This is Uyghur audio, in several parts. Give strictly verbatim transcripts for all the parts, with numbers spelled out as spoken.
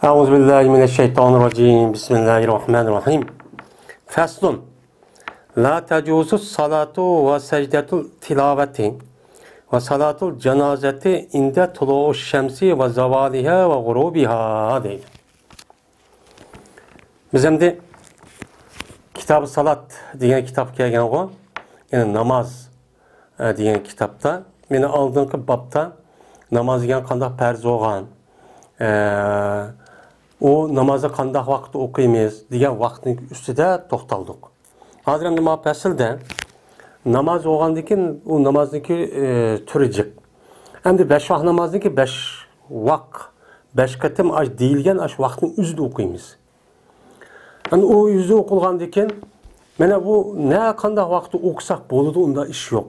أعوذ بالله من الشيطان الرجيم. بسم الله الرحمن الرحيم. فصل. لا تجوز الصلاة وسجدة التلاوة وصلاة الجنازة عند طلوع الشمس وزوالها وغروبها دەيدۇ. بىز ئەمدى كىتابى سالات دېگەن كىتابقا كەلگەنغۇ، يەنى ناماز، ئە، دېگەن كىتابتا، يەنى ئالدىنقى بابتا ناماز دېگەن قانداق پەرز بولغان، ئە، ئۇ نامازنى قانداق ۋاقىتتا ئوقۇيمىز دېگەن ۋاقىتنىڭ ئۈستىدە توختالدۇق. ھازىر ئەمدى مانا پەسىلدە ناماز بولغاندىن كېيىن، ئۇ نامازنىڭكى، ئە، تۈرى جىق. ئەمدى بەش ۋاق نامازنىڭكى بەش ۋاق، بەش قېتىم ئاش دېيىلگەن ئاش ۋاقىتنىڭ ئۆزىدە ئوقۇيمىز. ئەمدى ئۇ ئۆزى ئوقۇلغاندىن كېيىن، مانا بۇ نە قانداق ۋاقىتتا ئوقۇساق بولىدۇ، ئۇنداق ئىش يوق.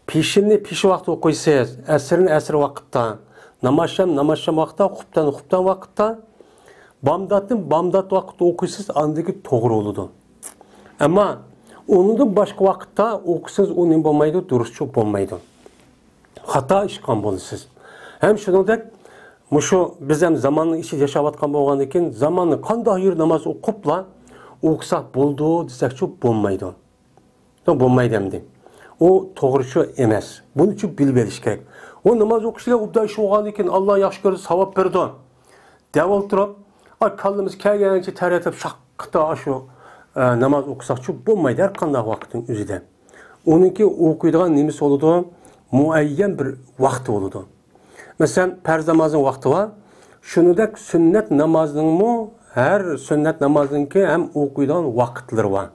پېشىننى پېشىن ۋاقىتتا ئوقۇيسىز، ئەسىرنى ئەسىر ۋاقىتتا، نامازشام نامازشام ۋاقىتتا، خۇپتاننى خۇپتان ۋاقىتتا، بامداتنى بامدات ۋاقىتتا ئوقۇيسىز، ئاندىكى توغرا بولىدۇ. ئەمما ئۇنىڭدىن باشقا ۋاقىتتا ئوقۇسىڭىز، ئۇ نېمە بولمايدۇ؟ دۇرۇسچۇ بولمايدۇ. خاتا ئىش قىلغان بولىسىز. ھەم شۇنىڭدەك، مۇشۇ بىز ھەم زاماننىڭ ئىچىدە ياشاۋاتقان بولغاندىن كېيىن، زاماننى قانداق يېرى ناماز ئوقۇپلا ئوقۇساق بولىدۇ دېسەكچۇ، بولمايدۇ. بولمايدۇ ئەمدى. ئۇ توغرىچۇ ئەمەس. بۇنىچۇ بىلىپ ئېلىش كېرەك. ئۇ ناماز ئوقۇش دېگەن ئوبدان ئىش بولغاندىن كېيىن، ئاللا ياخشى كۆرسە ساۋاب بېرىدۇ دەپ ئولتۇرۇپ، ئا، كاللىمىز كەلگەنچە تەرەتىپ شاققىتا ئاشۇ، ئە، ناماز ئوقۇساقچۇ بولمايدۇ ھەر قانداق ۋاقىتنىڭ ئۆزىدە. ئۇنىڭكى ئوقۇيدىغان نېمىسى بولىدۇ؟ مۇئەييەن بىر ۋاقتى بولىدۇ. مەسىلەن، پەرز نامازنىڭ ۋاقتى بار. شۇنىڭدەك سۈننەت نامازنىڭمۇ، ھەر سۈننەت نامازنىڭكى ھەم ئوقۇيدىغان ۋاقىتلىرى بار.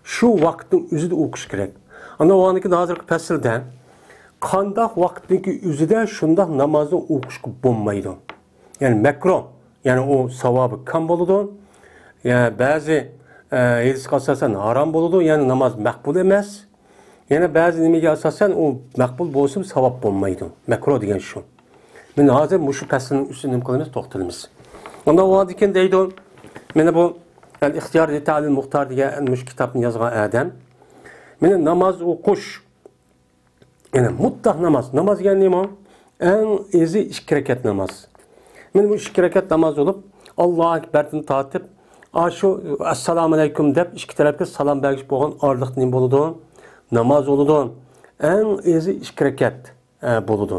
شۇ ۋاقىتنىڭ ئۆزىدە ئوقۇش كېرەك. ئاندىن بولغاندىن كېيىن ھازىرقى پەسىلدە قانداق ۋاقىتنىڭكى ئۆزىدە شۇنداق نامازنى ئوقۇشقا بولمايدۇ. يەنى مەكرۇھ، يەنى ئۇ ساۋابى كەم بولىدۇ. يەنى بەزى، ئە، ھەدىسكە ئاساسەن ھارام بولىدۇ، يەنى ناماز مەقبۇل ئەمەس. يەنە بەزى نېمىگە ئاساسەن ئۇ مەقبۇل بولسىمۇ ساۋاب بولمايدۇ. مەكرۇھ دېگەن شۇ. مانا ھازىر مۇشۇ پەسىلنىڭ ئۈستىدە نېمە قىلىمىز؟ توختىلىمىز. ئۇنداق بولغاندىكىن دەيدۇ، مانا بۇ ئەل ئىختىيار لىتەئلىل مۇختار دېگەن مۇشۇ كىتابنى يازغان ئادەم. مانا ناماز ئوقۇش، يەنى مۇتلەق ناماز. ناماز دېگەن نېمە؟ ئەڭ ئېزى ئىككى رەكەت ناماز. مانا بۇ ئىككى رەكەت ناماز بولۇپ، ئاللاھۇ ئەكبەردىن تارتىپ، ئاشۇ ئەسسالامۇ ئەلەيكۇم دەپ ئىككى تەرەپكە سالام بەرگۈچ بولغان ئارىلىقتا نېمە بولىدۇ؟ ناماز بولىدۇ. ئەڭ ئېزى ئىككى رەكەت، ئە، بولىدۇ.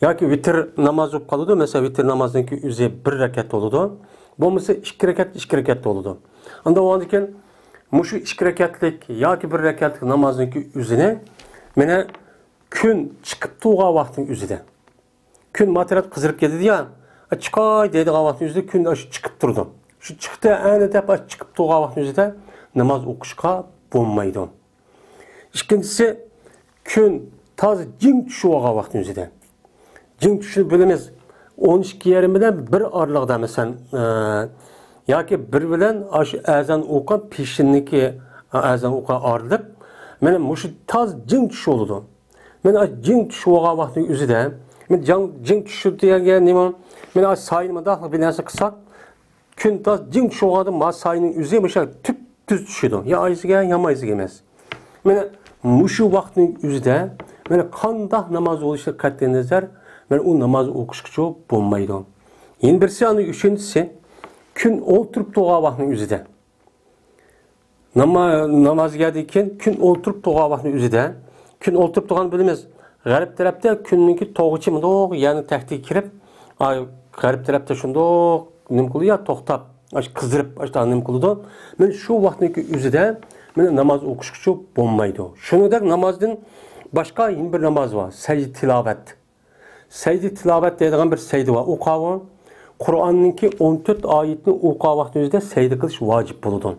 ياكى ۋىتىر ناماز بولۇپ قالىدۇ. مەسىلەن، ۋىتىر نامازنىڭكى ئۆزى بىر رەكەت بولىدۇ. بولمىسا ئىككى رەكەت، ئىككى رەكەت بولىدۇ. ئاندىن بولغاندىكىن مۇشۇ ئىككى رەكەتلىك ياكى بىر رەكەتلىك نامازنىڭكى ئۆزىنى مانا كۈن چىقىپ تۇرغان ۋاقىتنىڭ ئۆزىدە. كۈن ماتېرىيال قىزىرىپ كېتىدۇ يا، چىقاي دەيدىغان ۋاقىتنىڭ ئۆزىدە كۈن ئاشۇ چىقىپ تۇرىدۇ. شۇ چىقتى ئەنە دەپ ئاشۇ چىقىپ تۇرغان ۋاقىتنىڭ ئۆزىدە ناماز ئوقۇشقا بولمايدۇ. ئىككىنچىسى، كۈن تازا جىڭ چۈشۈۋالغان ۋاقىتنىڭ ئۆزىدە. جىڭ چۈشۈشنى بىلىمىز، ئون ئىككى يېرىم بىلەن بىر ئارىلىقىدا، مەسىلەن، ئە، ياكى بىر بىلەن ئاشۇ ئەزان ئوقۇغان پېشىننىڭكى، ئە، ئەزان ئوقۇغان ئارىلىق، مانا مۇشۇ تازا جىڭ چۈشۈش بولىدۇ. مانا جىڭ چۈشۈۋالغان ۋاقىتنىڭ ئۆزىدە، مانا جىڭ، جىڭ چۈشۈش دېگەن نېمە؟ مانا سايىنى مۇنداقلا بىر نەرسە قىلساق، كۈن تاز جىڭ چۈشۈۋالغاندا ما سايىنىڭ ئۆزى مۇشۇ تۈپتۈز چۈشىدۇ. يا ئايىسىگە، يا مايىسىگە ئەمەس. مانا مۇشۇ ۋاقىتنىڭ ئۆزىدە مانا قانداق ناماز بولۇشىدىن قەتئىينەزەر، مانا ئۇ ناماز ئوقۇشقىچۇ بولمايدۇ. يەنە بىرسى، ئاندىن ئۈچىنچىسى، كۈن ئولتۇرۇپ تۇرغان ۋاقىتنىڭ ئۆزىدە. ناما-، نامازغا كەلدىكىن كۈن ئولتۇرۇپ تۇرغان ۋاقىتنىڭ ئۆزىدە. كۈن ئولتۇرۇپ تۇرغان بىلىمىز. غەرب تەرەپتە كۈننىڭكى توغىچى مۇنداق يەرنىڭ تەكتىگە كىرىپ، ئاي، غەرب تەرەپتە شۇنداق نېمە قىلىدۇ يا توختاپ، ئاشۇ قىزىرىپ، ئاشۇنداق نېمە قىلىدۇ. مانا شۇ ۋاقىتنىڭكى ئۆزىدە مانا ناماز ئوقۇشقىچۇ بولمايدۇ. شۇنىڭدەك نامازدىن باشقا يەنە بىر ناماز بار، سەجدە تىلاۋەت. سەجدە تىلاۋەت دەيدىغان بىر سەجدە بار. ئوقۇۋۇ، قۇرئاننىڭكى ئون تۆت ئايىتىنى ئوقۇغان ۋاقتىنىڭ ئۆزىدە سەجدە قىلىش ۋاجىپ بولىدۇ.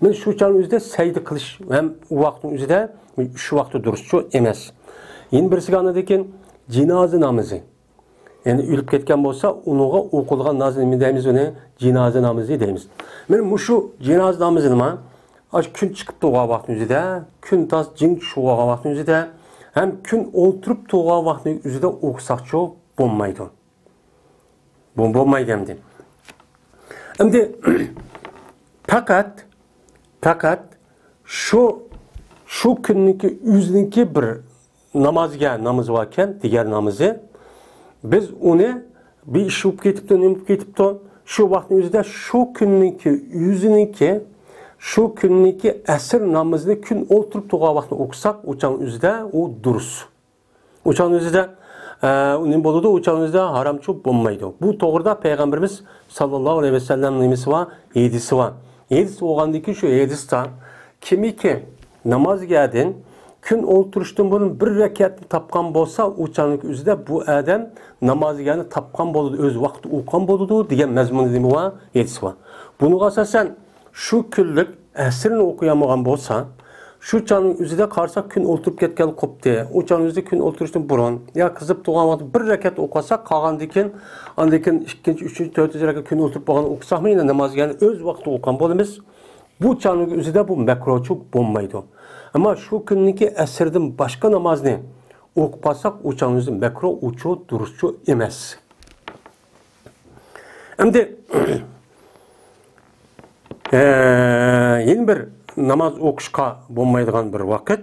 مانا شۇ چاغنىڭ ئۆزىدە سەجدە قىلىش ھەم ئۇ ۋاقىتنىڭ ئۆزىدە ئۈچ ۋاقتى دۇرۇسچۇ ئەمەس. يەنە بىرسىگە ئاندىن كېيىن جىنازا نامىزى. يەنى ئۆلۈپ كەتكەن بولسا، ئۇنىڭغا ئوقۇلغان نامىزى نېمە دەيمىز ئۇنى؟ جىنازا نامىزى دەيمىز. مانا مۇشۇ جىنازا نامىزىنىمۇ ئاشۇ كۈن چىقىپ تۇرغان ۋاقتىنىڭ ئۆزىدە، كۈن تاز جىڭ چۈشۈۋالغان ۋاقتىنىڭ ئۆزىدە، ھەم كۈن ئولتۇرۇپ تۇرغان ۋاقتىنىڭ ئۆزىدە ئوقۇساقچۇ بولمايدۇ. بۇ بولمايدۇ ئەمدى. ئەمدى پەقەت، پەقەت شۇ، شۇ كۈننىڭكى ئۆزىنىڭكى بىر نامازگە، نامىزى باركەن، دىگەر نامىزى. بىز ئۇنى بىر ئىش بولۇپ كېتىپتۇ، نېمە بولۇپ كېتىپتۇ، شۇ ۋاقىتنىڭ ئۆزىدە شۇ كۈننىڭكى ئۆزىنىڭكى، شۇ كۈننىڭكى ئەسىر نامىزىنى كۈن ئولتۇرۇپ تۇرغان ۋاقتىدا ئوقۇساق، ئۇ چاغنىڭ ئۆزىدە ئۇ دۇرۇس. ئۇ چاغنىڭ ئۆزىدە، ئە، ئۇ نېمە بولىدۇ؟ ئۇ چاغنىڭ ئۆزىدە ھارامچۇ بولمايدۇ. بۇ توغرىدا پەيغەمبىرىمىز ساللاللاھۇ ئەلەيھى ۋەسەللەم نېمىسى بار؟ ھەدىسى بار. ھەدىس بولغاندىن كېيىن شۇ ھەدىستە كىمكى نامازگەدىن كۈن ئولتۇرۇشتىن بۇرۇن بىر رەكەتنى تاپقان بولسا، ئۇ چاغنىڭ ئۆزىدە بۇ ئادەم نامازگەنى تاپقان بولىدۇ، ئۆز ۋاقتىدا ئوقۇغان بولىدۇ دېگەن مەزمۇندا نېمە بار؟ ھەدىس بار. بۇنىڭغا ئاساسەن، شۇ كۈنلۈك ئەسىرنى ئوقۇيالمىغان بولسا، شۇ چاغنىڭ ئۆزىدە قارىساق، كۈن ئولتۇرۇپ كەتكەنلىك قوپتى. ئۇ چاغنىڭ ئۆزىدە كۈن ئولتۇرۇشتىن بۇرۇن يا قىزىپ تۇرغان ۋاقىتتا بىر رەكەت ئوقۇساق، قالغاندىن كېيىن، ئاندىن كېيىن ئىككىنچى، ئۈچىنچى، تۆتىنچى رەكەت كۈن ئولتۇرۇپ بولغان ئوقۇساقمۇ يەنە نامازگەنى ئۆز ۋاقتىدا ئوقۇغان بولىمىز. بۇ چاغنىڭ ئۆزىدە بۇ مەكروچۇ بولمايدۇ. ئەمما شۇ كۈننىڭكى ئەسىردىن باشقا نامازنى ئوقۇپ قالساق، ئۇ چاغنىڭ ئۆزى مەكرو، ئۇچۇ، دۇرۇسچۇ ئەمەس. ئەمدى، ئە، يەنە بىر ناماز ئوقۇشقا بولمايدىغان بىر ۋاقىت.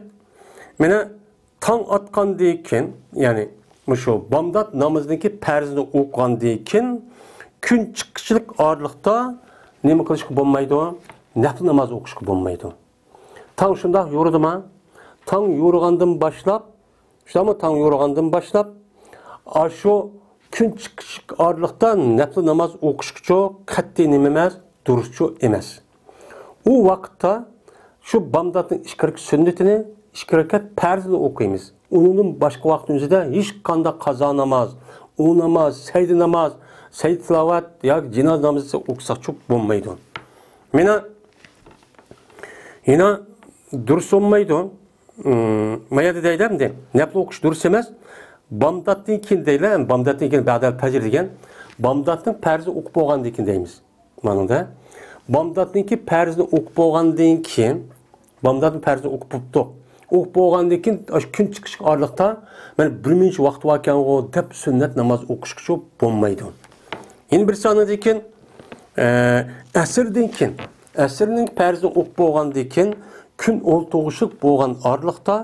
مانا تاڭ ئاتقاندىن كېيىن، يەنى مۇشۇ بامدات نامىزىنىڭكى پەرزىنى ئوقۇغاندىن كېيىن، كۈن چىققۇچىلىك ئارىلىقتا نېمە قىلىشقا بولمايدۇ؟ نەپلى ناماز ئوقۇشقا بولمايدۇ. تاڭ شۇنداق يورۇدىما؟ تاڭ يورۇغاندىن باشلاپ، شۇنداقمۇ؟ تاڭ يورۇغاندىن باشلاپ، ئاشۇ كۈن چىقىش ئارىلىقتا نەپلى ناماز ئوقۇشقىچۇ قەتئىي نېمە ئەمەس، دۇرۇسچۇ ئەمەس. ئۇ ۋاقىتتا شۇ بامداتنىڭ ئىككى رەكەت سۈننىتىنى، ئىككى رەكەت پەرزىنى ئوقۇيمىز. ئۇنىڭدىن باشقا ۋاقىتنىڭ ئۆزىدە ھېچقانداق قازا ناماز، ئۇ ناماز، سەيدە ناماز، سەيدە تىلاۋەت ياكى جىنازا نامىزى ئوقۇساقچۇ بولمايدۇ. مانا، يەنە دۇرۇس بولمايدۇ. ئىم، ما يەردە دەيدۇ ئەمدى، نەپلى ئوقۇش دۇرۇس ئەمەس. بامداتتىن كېيىن دەيدۇ، بامداتتىن كېيىن بەدەل پەجر دېگەن، بامداتنىڭ پەرزىنى ئوقۇپ بولغاندىن كېيىن دەيمىز. مانا، بامداتنىڭكى پەرزىنى ئوقۇپ بولغاندىن كېيىن، بامداتنىڭ پەرزىنى ئوقۇپ بوپتۇق. ئوقۇپ بولغاندىن كېيىن، ئاشۇ كۈن چىقىش ئارىلىقتا، مانا، بىر مۇنچە ۋاقىت باركەنغۇ دەپ سۈننەت ناماز ئوقۇشقىچۇ بولمايدۇ. يەنە بىرسى ئاندىن كېيىن، ئە، ئەسىردىن كېيىن، ئەسىرنىڭ پەرزىنى ئوقۇپ بولغاندىن كېيىن، كۈن ئولتۇرغۇچىلىق بولغان ئارىلىقتا،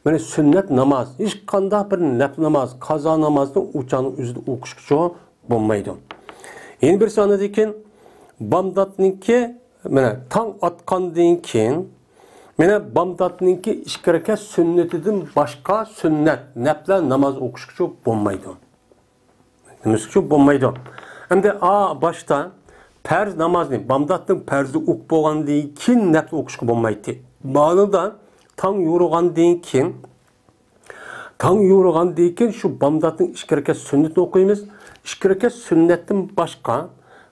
مانا، سۈننەت ناماز، ھېچقانداق بىر نەپلى ناماز، قازا نامازنى ئۇ چاغنىڭ ئۆزىدە ئوقۇشقىچۇ بولمايدۇ. يەنە بىرسى ئاندىن كېيىن، بامداتنىڭكى، مانا، تاڭ ئاتقاندىن كېيىن، مانا، بامداتنىڭكى ئىككى رەكەت سۈننىتىدىن باشقا سۈننەت، نەپلە ناماز ئوقۇشقىچۇ بولمايدۇ. نېمىسى ئۈچۈن بولمايدۇ؟ ئەمدى ئا باشتا پەرز نامازنى، بامداتنىڭ پەرزى ئوقۇپ بولغاندىن كېيىن نەپلى ئوقۇشقا بولمايتتى. مانىدا تاڭ يورۇغاندىن كېيىن، تاڭ يورۇغاندىن كېيىن شۇ بامداتنىڭ ئىككى رەكەت سۈننىتىنى ئوقۇيمىز. ئىككى رەكەت سۈننەتتىن باشقا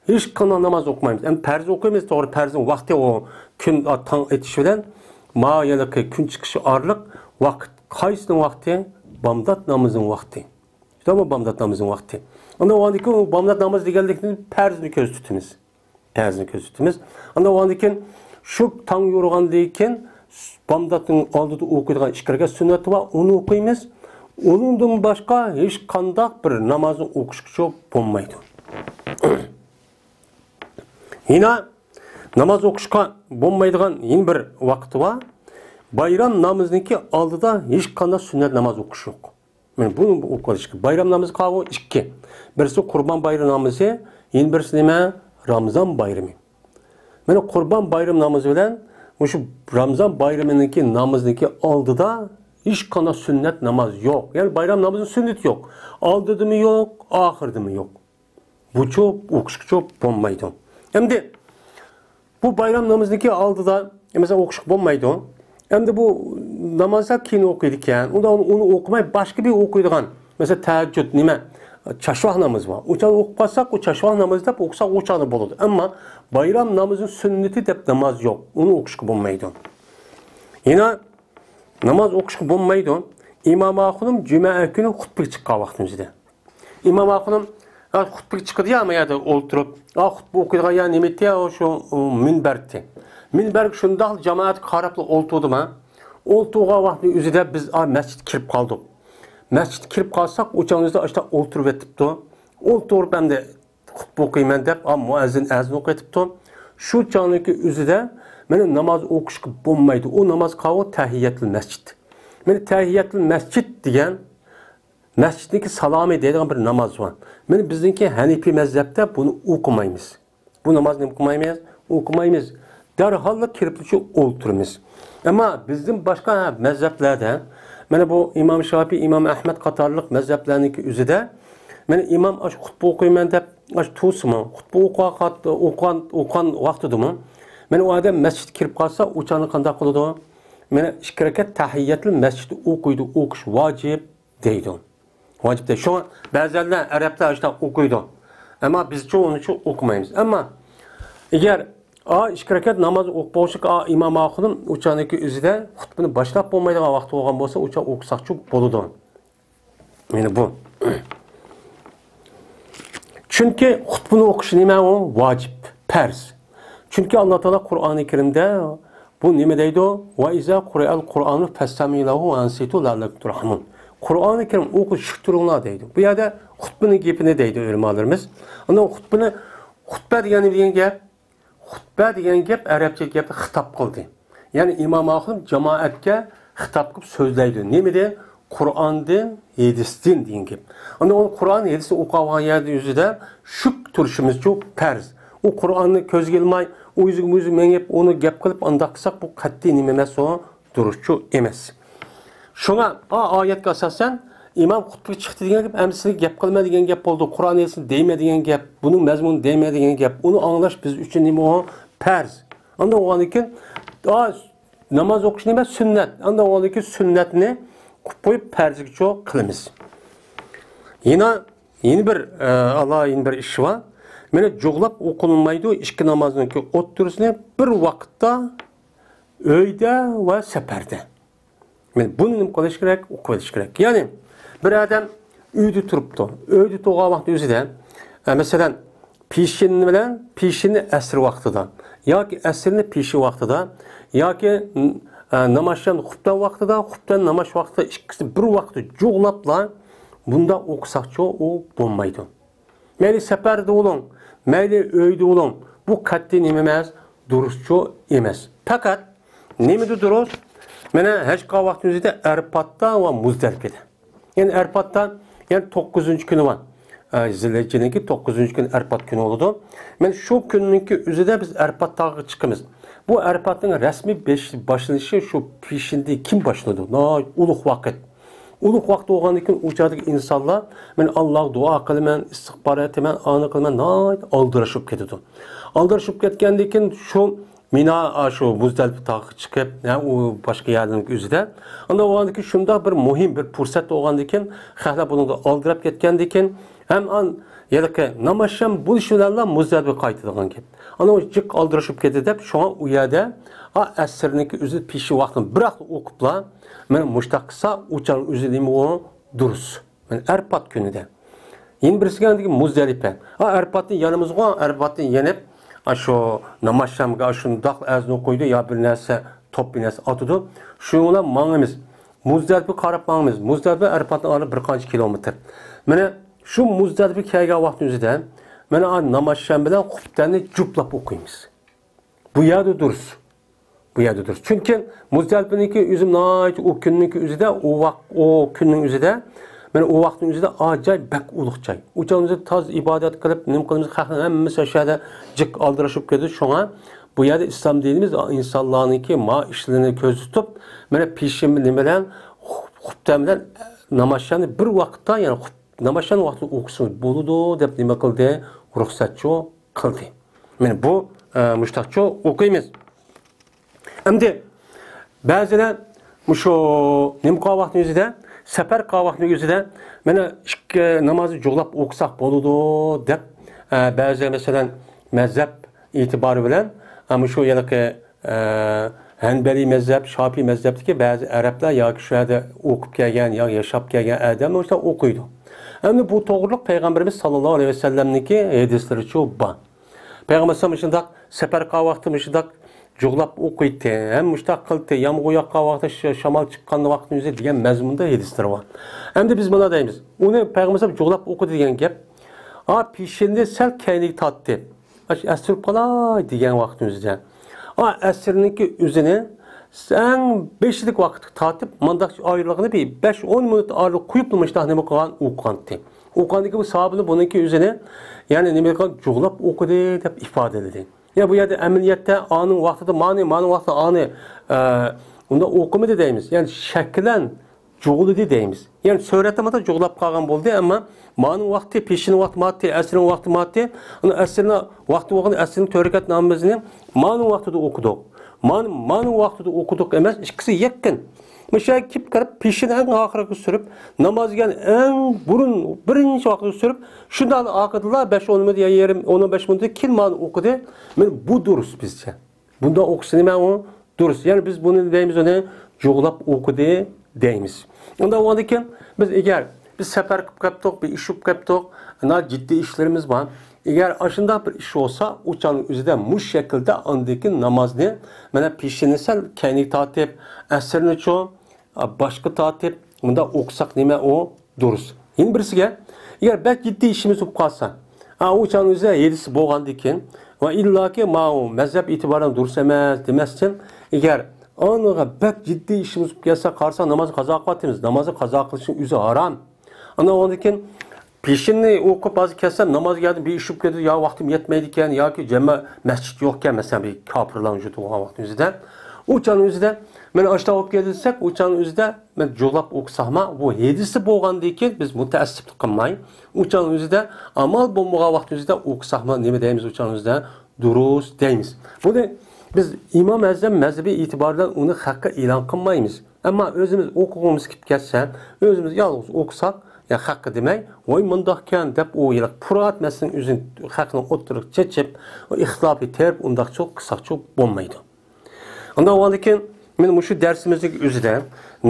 ھېچقانداق ناماز ئوقۇمايمىز. ئەمدى پەرز ئوقۇيمىز، توغرا، پەرزنىڭ ۋاقتى ئۇ كۈن، تاڭ ئېتىشى بىلەن ما يەنىكى كۈن چىقىشى ئارىلىق ۋاقىت. قايسىنىڭ ۋاقتى؟ بامدات نامىزىنىڭ ۋاقتى. شۇنداقمۇ؟ بامدات نامىزىنىڭ ۋاقتى. ئاندىن ئۇنىڭدىن كېيىن ئۇ بامدات نامىزى دېگەنلىكنى پەرزنى كۆزدە تۇتىمىز. پەرزنى كۆزدە تۇتىمىز. ئاندىن ئۇنىڭدىن كېيىن شۇ تاڭ يورۇغاندىن كېيىن بامداتنىڭ ئالدىدا ئوقۇيدىغان ئىككى رەكەت سۈننىتى بار، ئۇنى ئوقۇيمىز. ئۇنىڭدىن باشقا ھېچقانداق بىر نامازنى ئوقۇشقىچۇ بولمايدۇ. يەنە ناماز ئوقۇشقا بولمايدىغان يەنە بىر ۋاقتى بار. بايرام نامىزىنىڭكى ئالدىدا ھېچقانداق سۈننەت ناماز ئوقۇش يوق. مانا بۇنى ئوقۇۋېلىش كېرەك. بايرام نامىزى قاۋۇ ئىككى. بىرسى قۇربان بايرام نامىزى، يەنە بىرسى نېمە؟ رامىزان بايرىمى. مانا قۇربان بايرام نامىزى بىلەن مۇشۇ رامىزان بايرىمىنىڭكى نامىزىنىڭكى ئالدىدا ھېچقانداق سۈننەت ناماز يوق. يەنى بايرام نامىزىنىڭ سۈننىتى يوق. ئالدىدىمۇ يوق، ئاخىرىدىمۇ يوق. بۇچۇ ئوقۇشقىچۇ بولمايدۇ. ئەمدى بۇ بايرام نامىزىنىڭكى ئالدىدا، مەسىلەن، ئوقۇشقا بولمايدۇ. ئەمدى بۇ نامازدا كېيىن ئوقۇيدىكەن. ئۇندا ئۇنى، ئۇنى ئوقۇماي باشقا بىر ئوقۇيدىغان، مەسىلەن، تەھەججۇد، نېمە، چاشۋاق نامىزى بار. ئۇ چاغدا ئوقۇپ قالساق، ئۇ چاشۋاق نامىزى دەپ ئوقۇساق، ئۇ چاغدا بولىدۇ. ئەمما بايرام نامىزىنىڭ سۈننىتى دەپ ناماز يوق. ئۇنى ئوقۇشقا بولمايدۇ. يەنە ناماز ئوقۇشقا بولمايدۇ. ئىمام ئاخۇنۇم جۈمە كۈنى خۇتبىگە چىققان ۋاقتىمىزدا. ئىمام ئاخۇنۇم، ھە، خۇتبىگە چىقىدۇ يا، ما يەردە ئولتۇرۇپ. ھە، خۇتبە ئوقۇيدىغان يا نېمە ئىتى يا، شۇ، ئۇ، مىنبەر ئىتى. مىنبەرگە شۇنداق جامائەتكە قاراپلا ئولتۇردۇم، ھە. ئولتۇرغان ۋاقتىنىڭ ئۆزىدە بىز، ھە، مەسچىتكە كىرىپ قالدۇق. مەسچىتكە كىرىپ قالساق، ئۇ چاغنىڭ ئۆزىدە ئاشۇنداق ئولتۇرۇپ ئېتىپتۇ. ئولتۇرۇپ ئەمدى خۇتبە ئوقۇيمەن دەپ، ھە، مۇئەززىن ئەزان ئوقۇۋېتىپتۇ. شۇ چاغنىڭكى ئۆزىدە مانا ناماز ئوقۇشقا بولمايدۇ. ئۇ ناماز قاۋۇ تەھىيەتۇل مەسچىت. مانا تەھىيەتۇل مەسچىت دېگەن، مەسچىتنىڭكى سالامى دەيدىغان بىر ناماز بار. مانا بىزنىڭكى ھەنىپىي مەزھەپتە بۇنى ئوقۇمايمىز. بۇ نامازنى نېمە قىلمايمىز؟ ئوقۇمايمىز. دەرھاللا كىرىپ شۇ ئولتۇرىمىز. ئەمما بىزدىن باشقا مەزھەپلەردە، مانا بۇ ئىمام شاپىي، ئىمام ئەھمەد قاتارلىق مەزھەپلەرنىڭكى ئۆزىدە، مانا ئىمام ئاشۇ خۇتبە ئوقۇيمەن دەپ، ئاشۇ تۇرسىمۇ، خۇتبە ئوقۇغان، ئوقۇغان، ئوقۇغان ۋاقتىدىمۇ، مانا ئۇ ئادەم مەسچىتكە كىرىپ قالسا، ئۇ چاغدا قانداق قىلىدۇ؟ مانا ئىككى رەكەت تەھىيەتۇل مەسچىتتە ئوقۇيدۇ، ئوقۇش ۋاجىپ دەيدۇ. ۋاجىپ دەيدۇ. شۇڭا بەزەنلەر ئەرەبلەر شۇنداق ئوقۇيدۇ. ئەمما بىزچۇ ئۇنىچۇ ئوقۇمايمىز. ئەمما ئەگەر ئا ئىككى رەكەت ناماز ئوقۇپ بولۇشلۇق ئا ئىمام ئاخۇنۇم ئۇچانىكى ئۆزىدە خۇتبىنى باشلاپ بولمايدىغان ۋاقتى بولغان بولسا، ئۇچا ئوقۇساقچۇ بولىدۇ. يەنى بۇ. چۈنكى خۇتبىنى ئوقۇش نېمە ئۇ؟ ۋاجىپ، پەرز. چۈنكى ئاللا تائالا قۇرئانى كەرىمدە بۇ نېمە دەيدۇ؟ «ۋە ئىزا قۇرىئەل قۇرئانۇ فەستەمىئۇ لەھۇ ۋە ئەنسىتۇ لەئەللەكۇم تۇرھەمۇن.» قۇرئانى كەرىم ئوقۇش، شۈك تۇرۇڭلار دەيدۇ. بۇ يەردە خۇتبىنىڭ گېپىنى دەيدۇ ئۆلىمالىرىمىز. ئاندىن خۇتبىنى، خۇتبە دېگەن، دېگەن گەپ، خۇتبە دېگەن گەپ ئەرەبچە گەپنى خىتاب قىلدى. يەنى ئىمام ئاخۇن جامائەتكە خىتاب قىلىپ سۆزلەيدۇ. نېمىدىن؟ قۇرئاندىن، ھەدىستىن دېگەن گەپ. ئاندىن ئۇ قۇرئان، ھەدىسنى ئوقۇغان يەردە ئۆزىدە شۈك تۇرۇشىمىزچۇ پەرز. ئۇ قۇرئاننى كۆزگە ئىلماي، ئۇ يۈزىگە، بۇ يۈزىگە مېڭىپ، ئۇنى گەپ قىلىپ ئانداق قىلساق، بۇ قەتئىي نېمە ئەمەس ئۇ. دۇرۇسچۇ ئەمەس. شۇڭا ئا ئايەتكە ئاساسەن ئىمام خۇتبىگە چىقتى دېگەن گەپ، ئەمدى سىلەرگە گەپ قىلىمەن دېگەن گەپ بولدى، قۇرئان ھەدىسنى دەيمەن دېگەن گەپ، بۇنىڭ مەزمۇنى دەيمەن دېگەن گەپ، ئۇنى ئاڭلاش بىز ئۈچۈن نېمە ئۇ؟ پەرز. ئاندىن بولغاندىن كېيىن، ئا، ناماز ئوقۇش نېمە؟ سۈننەت. ئاندىن بولغاندىن كېيىن سۈننەتنى قىلىپ قويۇپ پەرزگىچۇ قىلىمىز. يەنە، يەنە بىر، ئە، ئالاھىدە يەنە بىر ئىش بار. مانا جۇغلاپ ئوقۇلمايدۇ ئىككى نامازنىڭكى ئوتتۇرىسىنى بىر ۋاقىتتا ئۆيدە ۋە سەپەردە. مانا بۇنى نېمە قىلىش كېرەك؟ ئوقۇۋېلىش كېرەك. يەنى بىر ئادەم ئۆيدە تۇرۇپتۇ. ئۆيدە تۇرغان ۋاقتى ئۆزىدە، ئە، مەسىلەن، پېشىن بىلەن پېشىننى ئەسىر ۋاقتىدا ياكى ئەسىرنى پېشىن ۋاقتىدا ياكى، ئە، نامازشام خۇپتەن ۋاقتىدا، خۇپتەن ناماز ۋاقتىدا ئىككىسىنى بىر ۋاقىتتا جۇغلاپلا بۇنداق ئوقۇساقچۇ ئۇ بولمايدۇ. مەيلى سەپەردە بولۇڭ، مەيلى ئۆيدە بولۇڭ، بۇ قەتئىي نېمە ئەمەس، دۇرۇسچۇ ئەمەس. پەقەت نېمىدە دۇرۇس؟ مانا ھەج قىلغان ۋاقتىمىزدا ئەرپاتتا ۋە مۇزدەلىپەدە. يەنى ئەرپاتتا، يەنى توققۇزىنچى كۈنى بار. ئە، زىلھىججىنىڭكى توققۇزىنچى كۈنى ئەرپات كۈنى بولىدۇ. مانا شۇ كۈننىڭكى ئۆزىدە بىز ئەرپات تاغىغا چىقىمىز. بۇ ئەرپاتنىڭ رەسمىي بېش-، باشلىنىشى شۇ پېشىندىن كېيىن باشلىنىدۇ. ناھايىتى ئۇلۇغ ۋاقىت. ئۇلۇغ ۋاقىت بولغاندىن كېيىن ئۇ چاغدىكى ئىنسانلار، مەن ئاللاغا دۇئا قىلىمەن، ئىستىغپار ئېيتىمەن، ئانى قىلىمەن، ناھايىتى ئالدىراشىپ كېتىدۇ. ئالدىراشىپ كەتكەندىن كېيىن شۇ مىنا، ئاشۇ مۇزدەلىپە تاغقا چىقىپ، ھە، ئۇ باشقا يەرنىڭ ئۆزىدە. ئاندىن بولغاندىن كېيىن شۇنداق بىر مۇھىم بىر پۇرسەت بولغاندىن كېيىن، خەقلەر بۇنىڭغا ئالدىراپ كەتكەندىن كېيىن، ھەم ئان-، ھېلىقى نامازشام بولۇش بىلەنلا مۇزدەلىپە قايتىدىغان گەپ. ئانا جىق ئالدىرىشىپ كەتتى دەپ، شۇڭا ئۇ يەردە، ئا، ئەسىرنىڭكى ئۆزى پېشىن ۋاقتىنى بىراقلا ئوقۇپلا، مانا مۇشتاق قىلسا، ئۇ چاغ ئۆزى نېمە ئۇ دۇرۇس. مانا ئەرپات كۈنىدە. يەنە بىرسى كەلدىكى مۇزدەلىپە. ئا، ئەرپاتنى يانىمىزغۇ، ئەرپاتنى يېنىپ، ئا، شۇ نامازشامغا شۇنداق ئەزان ئوقۇيدۇ، يا بىر نەرسە، توپ بىر نەرسە ئاتىدۇ. شۇنىڭ بىلەن ماڭىمىز. مۇزدەلىپە قاراپ ماڭىمىز. مۇزدەلىپە ئەرپاتنىڭ ئارىلىقى بىر قانچە كىلومېتىر. مانا شۇ مۇزدەلىپە كەلگەن ۋاقىتنىڭ ئۆزىدە، مانا ئا نامازشام بىلەن خۇپتەننى جۇپلاپ ئوقۇيمىز. بۇ يەردە دۇرۇس. بۇ يەردە دۇرۇس. چۈنكى مۇزدەلىپىنىڭكى ئۆزى ناھايىتى ئۇ كۈننىڭكى ئۆزىدە، ئۇ ۋاق-، ئۇ كۈننىڭ ئۆزىدە، مانا ئۇ ۋاقىتنىڭ ئۆزىدە ئا جاي بەك ئۇلۇغ جاي. ئۇ چاغدا تاز ئىبادەت قىلىپ، نېمە قىلىمىز، خەقنىڭ ھەممىسى ئاشۇ يەردە جىق ئالدىراشىپ كېتىدۇ. شۇڭا بۇ يەردە ئىسلام دىنىمىز ئىنسانلارنىڭكى ما ئىشلىرىنى كۆزدە تۇتۇپ، مانا پېشىن نېمە بىلەن، خۇ-، خۇپتەن بىلەن نامازشامنى بىر ۋاقىتتا، يەنى خۇپ-، نامازشام ۋاقتىدا ئوقۇسىڭىز بولىدۇ دەپ نېمە قىلدى؟ رۇخسەتچۇ قىلدى. مانا بۇ، ئە، مۇشتاقچۇ ئوقۇيمىز. ئەمدى بەزىلەر مۇشۇ نېمە قىلغان ۋاقتىنىڭ ئۆزىدە، سەپەر قىلغان ۋاقتىنىڭ ئۆزىدە، مانا ئىككى نامازنى جۇغلاپ ئوقۇساق بولىدۇ دەپ، ئە، بەزىلەر مەسىلەن مەزھەپ ئېتىبارى بىلەن، ئە، مۇشۇ ھېلىقى ئە، ھەنبەلىي مەزھەپ، شاپىئىي مەزھەپتىكى بەزى ئەرەبلەر ياكى شۇ يەردە ئوقۇپ كەلگەن يا ياشاپ كەلگەن ئادەملەر مۇشۇنداق ئوقۇيدۇ. ئەمدى بۇ توغرىلىق پەيغەمبىرىمىز ساللاللاھۇ ئەلەيھى ۋەسەللەمنىڭكى ھەدىسلىرىچۇ بار. پەيغەمبەر ئەلەيھىسسالام مۇشۇنداق سەپەر قىلغان ۋاقتى مۇشۇنداق جۇغلاپ ئوقۇيتتى، ھەم مۇشۇنداق قىلتى، يامغۇر ياغقان ۋاقتى، ش-، شامال چىققان ۋاقتىنىڭ ئۆزى دېگەن مەزمۇندا ھەدىسلىرى بار. ئەمدى بىز مانا دەيمىز، ئۇنى پەيغەمبەر ئەلەيھىسسالام جۇغلاپ ئوقۇدى دېگەن گەپ، ئا، پېشىننى سەل كەينىگە تارتتى. ئاشۇ ئەستۈرۈپ قالاي دېگەن ۋاقىتنىڭ ئۆزىدە، ئا، ئەسىرنىڭكى ئۆزىنى ئەڭ بېشىدىكى ۋاقىتقا تارتىپ مانداق ئايرىلغىنى بىر بەش ئون مىنۇت ئارىلىق قويۇپلا مۇشۇنداق نېمە قىلغان، ئوقۇغانتى. ئوقۇغاندىكىن بۇ ساھابىنى بۇنىڭكى ئۆزىنى، يەنى نېمە قىلغان، جۇغلاپ ئوقۇدى دەپ ئىپادىلىدى. يا بۇ يەردە ئەمەلىيەتتە ئانىڭ ۋاقتىدا مانى، مانىڭ ۋاقتىدا ئانى، ئە، ئۇنداق ئوقۇمىدى دەيمىز. يەنى شەكلەن جۇغلىدى دەيمىز. يەنى سۈرەتتە مانا جۇغلاپ قالغان بولدى، ئەمما مانىڭ ۋاقتى، پېشىنىڭ ۋاقتى ماتتى، ئەسىرنىڭ ۋاقتى ماتتى. ئۇنى ئەسىرنىڭ ۋاقتى بولغان ئەسىرنىڭ تۆت رەكەت نامىزىنى مانىڭ ۋاقتىدا ئوقۇدۇق. مانى، مانىڭ ۋاقتىدا ئوقۇدۇق ئەمەس، ئىككىسى يېقىن. مۇشۇ يەرگە كېلىپ كىرىپ، پېشىنى ئەڭ ئاخىرقى سۈرۈپ، نامازغا ئەڭ بۇرۇن، بىرىنچى ۋاقىتتا سۈرۈپ، شۇنداق ئارقىدىنلا بەش ئون مىنۇت يا يېرىم، ئون بەش مىنۇتتىن كېيىن مانى ئوقۇدى. مانا بۇ دۇرۇس بىزچە. بۇنداق ئوقۇسا نېمە ئۇ؟ دۇرۇس. يەنى بىز بۇنى دەيمىز، ئۇنى جۇغلاپ ئوقۇدى دەيمىز. ئۇنداق بولغاندىكىن بىز ئەگەر بىز سەپەر قىلىپ كەپتۇق، بىر ئىش بولۇپ كەپتۇق، ناھايىتى جىددىي ئىشلىرىمىز بار. ئەگەر ئاشۇنداق بىر ئىش بولسا، ئۇ چاغنىڭ ئۆزىدە مۇشۇ شەكىلدە ئاندىن كېيىن نامازنى، مانا پېشىنى سەل كەينىگە تارتىپ، ئەسىرنىچۇ، باشقا تارتىپ، مۇنداق ئوقۇساق نېمە ئۇ؟ دۇرۇس. يەنە بىرسىگە، ئەگەر بەك جىددىي ئىشىمىز بولۇپ قالسا، ئا، ئۇ چاغنىڭ ئۆزىدە ھەدىسى بولغاندىكىن، ۋە ئىللاكى ماۋۇ مەزھەپ ئېتىبارى بىلەن دۇرۇس ئەمەس دېمەستىن، ئەگەر ئانىغا بەك جىددىي ئىشىمىز بولۇپ كەلسە، قارىساق نامازنى قازا قىلىۋاتىمىز، نامازنى قازا قىلىشنىڭ ئۆزى ھارام. ئانا ئۇندىن كېيىن پېشىننى ئوقۇپ ھازىر كەلسەم، نامازغا كەلدىم، بىر ئىش بولۇپ كەتتى، يا ۋاقتىم يەتمەيدىكەن ياكى جەمە مەسچىت يوقكەن، مەسىلەن، بىر كاپىرلارنىڭ ۋۇجۇدى بولغان ۋاقتىمىزدا، ئۇ چاغنىڭ ئۆزىدە مانا ئاشۇنداق بولۇپ كەتسەك، ئۇ چاغنىڭ ئۆزىدە مەن جۇغلاپ ئوقۇساقما، بۇ ھەدىسى بولغاندىن كېيىن بىز مۇتەئەسسىپلىك قىلماي، ئۇ چاغنىڭ ئۆزىدە ئامال بولمىغان ۋاقتىمىزدا ئوقۇساقما نېمە دەيمىز، ئۇ چاغنىڭ ئۆزىدە دۇرۇس دەيمىز. بۇنى بىز ئىمام ئەزەم مەزھىپى ئېتىبارى بىلەن ئۇنى خەققە ئېلان قىلمايمىز. ئەمما ئۆزىمىز ئوقۇغۇمىز كېلىپ كەتسە، ئۆزىمىز يالغۇز ئوقۇساق، يا خەققە دېمەي، ۋاي مۇنداقكەن دەپ ئۇ ھېلىقى پۇرات مەسىلىنىڭ ئۆزىنى خەقنىڭ ئوتتۇرىغا چېچىپ، ئۇ ئىختىلاپى تېرىپ ئۇنداقچۇ قىلساقچۇ بولمايدۇ. ئۇنداق بولغاندىكىن، مانا مۇشۇ دەرسىمىزنىڭ ئۆزىدە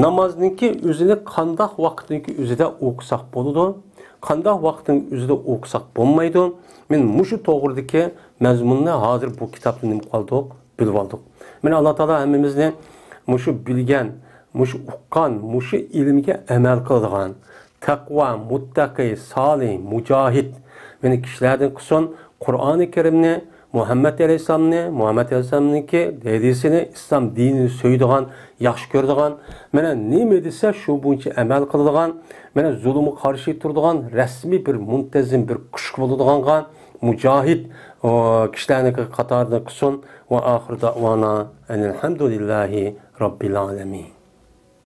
نامازنىڭكى ئۆزىنى قانداق ۋاقىتنىڭكى ئۆزىدە ئوقۇساق بولىدۇ، قانداق ۋاقىتنىڭ ئۆزىدە ئوقۇساق بولمايدۇ، مانا مۇشۇ توغرىدىكى مەزمۇننى ھازىر بۇ كىتابتا نېمە قىلدۇق، بىلىۋالدۇق. مانا ئاللا تائالا ھەممىمىزنى مۇشۇ بىلگەن، مۇشۇ ئۇققان، مۇشۇ ئىلىمگە ئەمەل قىلىدىغان، تەقۋا، مۇتتەقى، سالىھ، مۇجاھىد، مانا كىشىلەردىن قىلسۇن. قۇرئانى كەرىمنى، مۇھەممەد ئەلەيھىسسالامنى، مۇھەممەد ئەلەيھىسسالامنىڭكى ھەدىسىنى، ئىسلام دىنىنى سۆيىدىغان، ياخشى كۆرىدىغان، مانا نېمە دېسە شۇ بويىچە ئەمەل قىلىدىغان، مانا زۇلۇمغا قارشى تۇرىدىغان رەسمىي بىر مۇنتەزىم بىر كۈچ بولىدىغانغا مۇجاھىد، ئۇ، كىشىلەرنىڭكى قاتارىدا قىلسۇن. ۋە ئاخىر دەئۋانا ئەنىل ھەمدۇلىللاھى رەببىل ئالەمىن.